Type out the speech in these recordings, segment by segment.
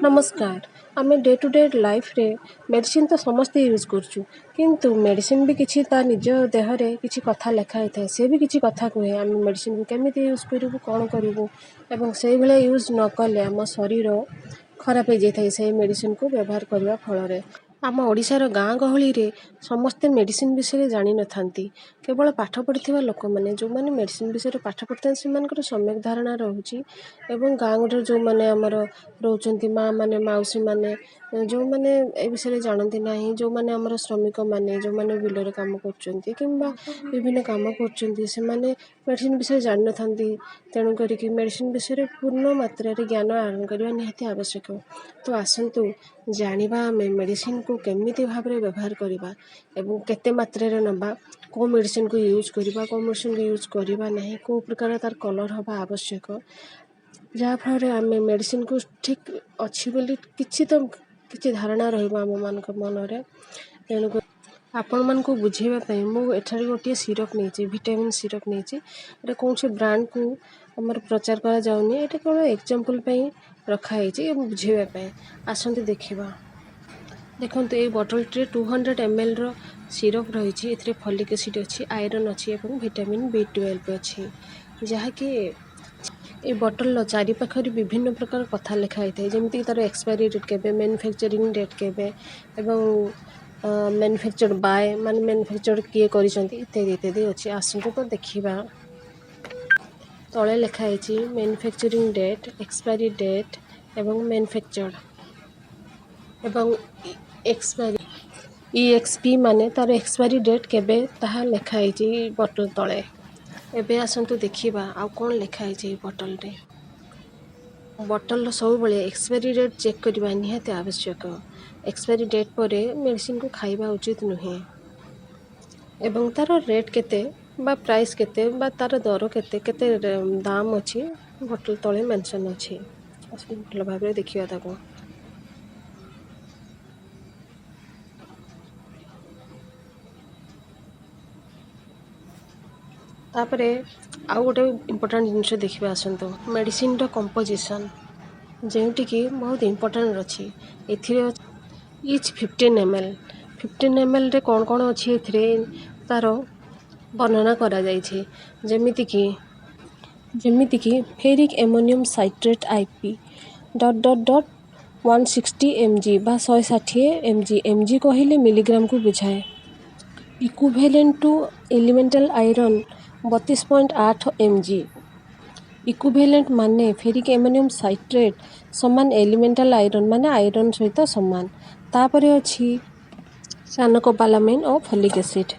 ନମସ୍କାର। ଆମେ day two day ଲାଇଫ୍ରେ ମେଡ଼ିସିନ୍ ତ ସମସ୍ତେ ୟୁଜ୍ କରୁଛୁ, କିନ୍ତୁ ମେଡ଼ିସିନ୍ ବି କିଛି ତା ନିଜ ଦେହରେ କିଛି କଥା ଲେଖା ହେଇଥାଏ। ସେ ବି କିଛି କଥା କୁହେ, ଆମେ ମେଡ଼ିସିନ୍କୁ କେମିତି ୟୁଜ୍ କରିବୁ, କ'ଣ କରିବୁ, ଏବଂ ସେଇଭଳିଆ ୟୁଜ୍ ନ କଲେ ଆମ ଶରୀର ଖରାପ ହେଇଯାଇଥାଏ ସେଇ ମେଡ଼ିସିନ୍କୁ ବ୍ୟବହାର କରିବା ଫଳରେ। ଆମ ଓଡ଼ିଶାର ଗାଁ ଗହଳିରେ ସମସ୍ତେ ମେଡ଼ିସିନ୍ ବିଷୟରେ ଜାଣିନଥାନ୍ତି। କେବଳ ପାଠ ପଢ଼ିଥିବା ଲୋକମାନେ, ଯେଉଁମାନେ ମେଡ଼ିସିନ୍ ବିଷୟରେ ପାଠ ପଢ଼ିଥାନ୍ତି, ସେମାନଙ୍କର ସମ୍ୟକ ଧାରଣା ରହୁଛି। ଏବଂ ଗାଁ ଗଣ୍ଡାରେ ଯେଉଁମାନେ ଆମର ରହୁଛନ୍ତି, ମାଆ ମାନେ, ମାଉସୀମାନେ, ଯେଉଁମାନେ ଏ ବିଷୟରେ ଜାଣନ୍ତି ନାହିଁ, ଯେଉଁମାନେ ଆମର ଶ୍ରମିକମାନେ, ଯେଉଁମାନେ ବିଲରେ କାମ କରୁଛନ୍ତି କିମ୍ବା ବିଭିନ୍ନ କାମ କରୁଛନ୍ତି, ସେମାନେ ମେଡ଼ିସିନ୍ ବିଷୟରେ ଜାଣିନଥାନ୍ତି। ତେଣୁ କରିକି ମେଡ଼ିସିନ୍ ବିଷୟରେ ପୂର୍ଣ୍ଣ ମାତ୍ରାରେ ଜ୍ଞାନ ଆହରଣ କରିବା ନିହାତି ଆବଶ୍ୟକ। ତ ଆସନ୍ତୁ ଜାଣିବା, ଆମେ ମେଡ଼ିସିନ୍କୁ କେମିତି ଭାବରେ ବ୍ୟବହାର କରିବା ଏବଂ କେତେ ମାତ୍ରାରେ ନେବା, କେଉଁ ମେଡ଼ିସିନ୍କୁ ୟୁଜ୍ କରିବା, କେଉଁ ମେଡ଼ିସିନ୍କୁ ୟୁଜ୍ କରିବା ନାହିଁ, କେଉଁ ପ୍ରକାର ତା'ର କଲର୍ ହେବା ଆବଶ୍ୟକ, ଯାହାଫଳରେ ଆମେ ମେଡ଼ିସିନ୍କୁ ଠିକ୍ ଅଛି ବୋଲି କିଛି ତ କିଛି ଧାରଣା ରହିବ ଆମମାନଙ୍କ ମନରେ। ତେଣୁ ଆପଣମାନଙ୍କୁ ବୁଝେଇବା ପାଇଁ ମୁଁ ଏଠାରେ ଗୋଟିଏ ସିରପ୍ ନେଇଛି, ଭିଟାମିନ୍ ସିରପ୍ ନେଇଛି। ଏଇଟା କୌଣସି ବ୍ରାଣ୍ଡକୁ ଆମର ପ୍ରଚାର କରାଯାଉନି, ଏଇଟା କେବଳ ଏକ୍ଜାମ୍ପଲ୍ ପାଇଁ ରଖାହେଇଛି ବୁଝେଇବା ପାଇଁ। ଆସନ୍ତୁ ଦେଖିବା। ଦେଖନ୍ତୁ, ଏଇ ବଟଲ୍ଟିରେ 200 ଏମ୍ଏଲ୍ର ସିରପ୍ ରହିଛି। ଏଥିରେ ଫଲିକ୍ ଏସିଡ଼୍ ଅଛି, ଆଇରନ୍ ଅଛି ଏବଂ ଭିଟାମିନ୍ ବି12 ଅଛି। ଯାହାକି ଏ ବଟଲ୍ର ଚାରିପାଖରେ ବିଭିନ୍ନ ପ୍ରକାର କଥା ଲେଖା ହେଇଥାଏ, ଯେମିତିକି ତା'ର ଏକ୍ସପାୟରି ଡେଟ୍ କେବେ, ମ୍ୟାନୁଫ୍ୟାକ୍ଚରିଂ ଡେଟ୍ କେବେ ଏବଂ ମ୍ୟାନୁଫ୍ୟାକ୍ଚର୍ଡ଼ ବାଏ ମାନେ ମ୍ୟାନୁଫ୍ୟାକ୍ଚର୍ଡ଼ କିଏ କରିଛନ୍ତି, ଇତ୍ୟାଦି ଇତ୍ୟାଦି ଅଛି। ଆସନ୍ତୁ ତ ଦେଖିବା। ତଳେ ଲେଖା ହେଇଛି ମ୍ୟାନୁଫ୍ୟାକ୍ଚରିଂ ଡେଟ୍, ଏକ୍ସପାୟରି ଡେଟ୍ ଏବଂ ମ୍ୟାନୁଫ୍ୟାକ୍ଚର୍ଡ଼ ଏବଂ ଏକ୍ସପାୟରି ଇଏକ୍ସପି ମାନେ ତା'ର ଏକ୍ସପାୟରି ଡେଟ୍ କେବେ ତାହା ଲେଖା ହେଇଛି ବଟଲ୍ ତଳେ। ଏବେ ଆସନ୍ତୁ ଦେଖିବା ଆଉ କ'ଣ ଲେଖା ହେଇଛି ଏଇ ବଟଲ୍ରେ। ବଟଲ୍ର ସବୁବେଳେ ଏକ୍ସପାୟରି ଡେଟ୍ ଚେକ୍ କରିବା ନିହାତି ଆବଶ୍ୟକ। ଏକ୍ସପାୟରି ଡେଟ୍ ପରେ ମେଡ଼ିସିନ୍କୁ ଖାଇବା ଉଚିତ ନୁହେଁ। ଏବଂ ତା'ର ରେଟ୍ କେତେ ବା ପ୍ରାଇସ୍ କେତେ ବା ତା'ର ଦର କେତେ, କେତେ ଦାମ୍ ଅଛି, ବଟଲ୍ ତଳେ ମେନସନ୍ ଅଛି। ଆସନ୍ତୁ ଭଲ ଭାବରେ ଦେଖିବା ତାକୁ। ତାପରେ ଆଉ ଗୋଟେ ଇମ୍ପୋର୍ଟାଣ୍ଟ ଜିନିଷ ଦେଖିବା ଆସନ୍ତୁ, ମେଡ଼ିସିନ୍ର କମ୍ପୋଜିସନ୍, ଯେଉଁଠିକି ବହୁତ ଇମ୍ପୋର୍ଟାଣ୍ଟ ଅଛି। ଏଥିରେ ଇଚ୍ 15 ml, 15 ଏମ୍ଏଲ୍ରେ କ'ଣ କ'ଣ ଅଛି ଏଥିରେ ତା'ର ବର୍ଣ୍ଣନା କରାଯାଇଛି। ଯେମିତିକି ferric ammonium citrate IP dot dot dot 160 mg ବା 160 mg। M G କହିଲେ ମିଲିଗ୍ରାମକୁ ବୁଝାଏ। ଇକୁଭେଲେଣ୍ଟ ଟୁ ଏଲିମେଣ୍ଟାଲ ଆଇରନ୍ 32.8 mg। ଇକୁଭେଲେଣ୍ଟ ମାନେ ଫେରିକ୍ ଆମୋନିୟମ୍ ସାଇଟ୍ରେଟ୍ ସମାନ ଏଲିମେଣ୍ଟାଲ ଆଇରନ୍, ମାନେ ଆଇରନ୍ ସହିତ ସମାନ। ତାପରେ ଅଛି ସାୟନୋକୋବାଲାମିନ୍ ଓ ଫଲିକ୍ ଏସିଡ୍।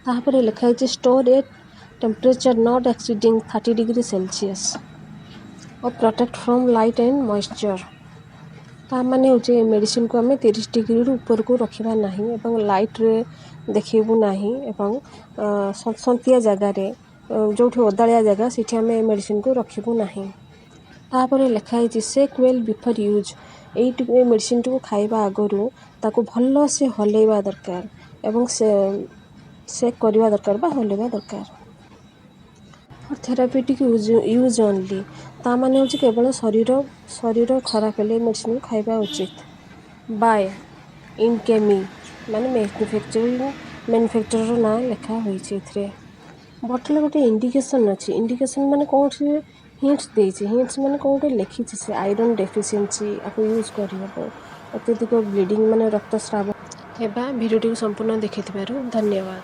ତାପରେ ଲେଖା ହେଇଛି store at temperature not exceeding 30 degree Celsius O protect from light and moisture। ତା ମାନେ ହେଉଛି ଏ ମେଡ଼ିସିନ୍କୁ ଆମେ 30 ଡିଗ୍ରୀରୁ ଉପରକୁ ରଖିବା ନାହିଁ ଏବଂ ଲାଇଟ୍ରେ ଦେଖିବୁ ନାହିଁ ଏବଂ ସନ୍ତସନ୍ତିଆ ଜାଗାରେ, ଯେଉଁଠି ଓଦାଳିଆ ଜାଗା, ସେଇଠି ଆମେ ଏ ମେଡ଼ିସିନ୍କୁ ରଖିବୁ ନାହିଁ। ତାପରେ ଲେଖା ହେଇଛି shake well before use। ଏଇଟି ଏ ମେଡ଼ିସିନ୍ଟିକୁ ଖାଇବା ଆଗରୁ ତାକୁ ଭଲସେ ହଲେଇବା ଦରକାର ଏବଂ ସେ ସେକ୍ କରିବା ଦରକାର ବା ହଲେଇବା ଦରକାର। For therapeutic use only। ତା ମାନେ ହେଉଛି କେବଳ ଶରୀର ଖରାପ ହେଲେ ଏ ମେଡ଼ିସିନ୍କୁ ଖାଇବା ଉଚିତ। ବାଏ ଇନକେମି ମାନେ ମ୍ୟାନୁଫ୍ୟାକ୍ଚରର ନାଁ ଲେଖା ହୋଇଛି ଏଥିରେ। ବଟଲ୍ରେ ଗୋଟେ ଇଣ୍ଡିକେସନ୍ ଅଛି। ଇଣ୍ଡିକେସନ୍ ମାନେ କୌଣସି ହିଣ୍ଟସ୍ ଦେଇଛି। ହିଣ୍ଟସ୍ ମାନେ କ'ଣ ଗୋଟେ ଲେଖିଛି ସେ। ଆଇରନ୍ ଡେଫିସିଏନ୍ସି ଆକୁ ୟୁଜ୍ କରିହେବ, ଅତ୍ୟଧିକ ବ୍ଲିଡ଼ିଂ ମାନେ ରକ୍ତସ୍ରାବ ହେବା। ଭିଡ଼ିଓଟିକୁ ସମ୍ପୂର୍ଣ୍ଣ ଦେଖିଥିବାରୁ ଧନ୍ୟବାଦ।